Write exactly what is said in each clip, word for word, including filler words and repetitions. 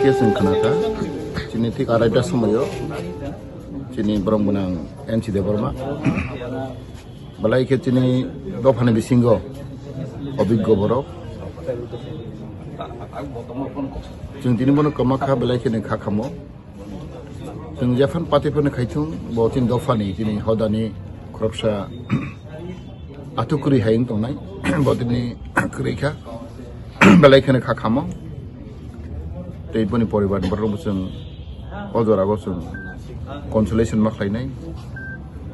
Khe chwng khnakha, chini thik araita somoio chini borok gwnang N C Debbarma belai khe chini dophani bisingo obiggo borok. Chwng tini bono kwmakha, belai khe nini kha khamo. Chwng jephanu party phano khaithung, bo chini dophani, chini hodani khoroksa atuk kwrwi hai wng tongnai, bo tini kwrwi kha, belai kheno kha khamo. Tei boni poribar ni borok bo chwng o jora o chwng consolation ma khlainai,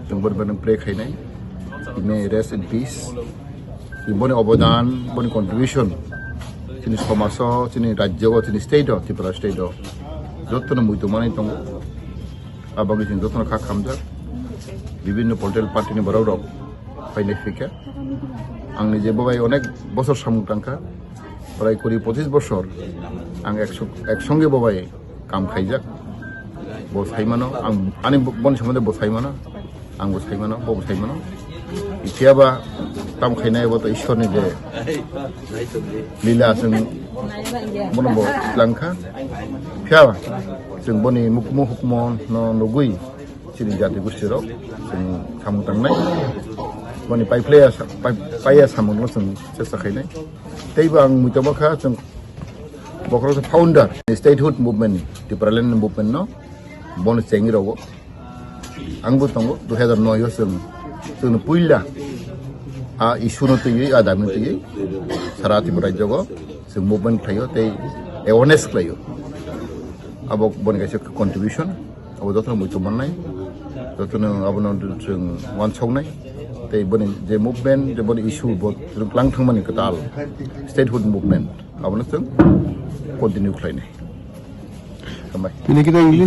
chwng boni bagwi pray khainai, he may rest in peace. Boni obodan, boni contribution chini somajo, chini rajyo, chini state o, Tripura state o jotono muitu manwi tongo. Aboni chwng jotono kha khamjak. Bibinno political party ni borok rok phainai phikha. Ang nije bo bai onek bosor samung tangkha, prai kuri pochis bosor ang ek song-, ek songe bo bai kam khaijak. Bo saimano, ang ani bo-, boni somonde bo saimano, ang bo saimano, bo bo saimano. Phiya ba tam khainai bo to Ishwar ni je lila, chwng bono bo langkha. Phiya ba chwng boni mukmo hukmo no nugwi chini jati gosti rok chwng samung tangnai. Boni pai phlaiya sa-, pai, paiya samung no chwng chesta khainai. Tei bo ang muitu ma kha, chwng bokhorok founder ni statehood movement ni, Tipraland movement no bono chengwi rogo. Ang bo tongo, dui hazar noi o chwng, chwng puila a issue no twiwi, a dami twiwi sara Tripura rajyo o chwng movement khlaio tei awareness khlaio. Abo boni kaisa contribution, abo jotono muitu mannai, jotono abono chwng uansuknai. Tei boni je movement, je boni issue bo chwng klang thangmani kwtal statehood movement, abono chwng continue khlainai. Hambai. Bini kita English.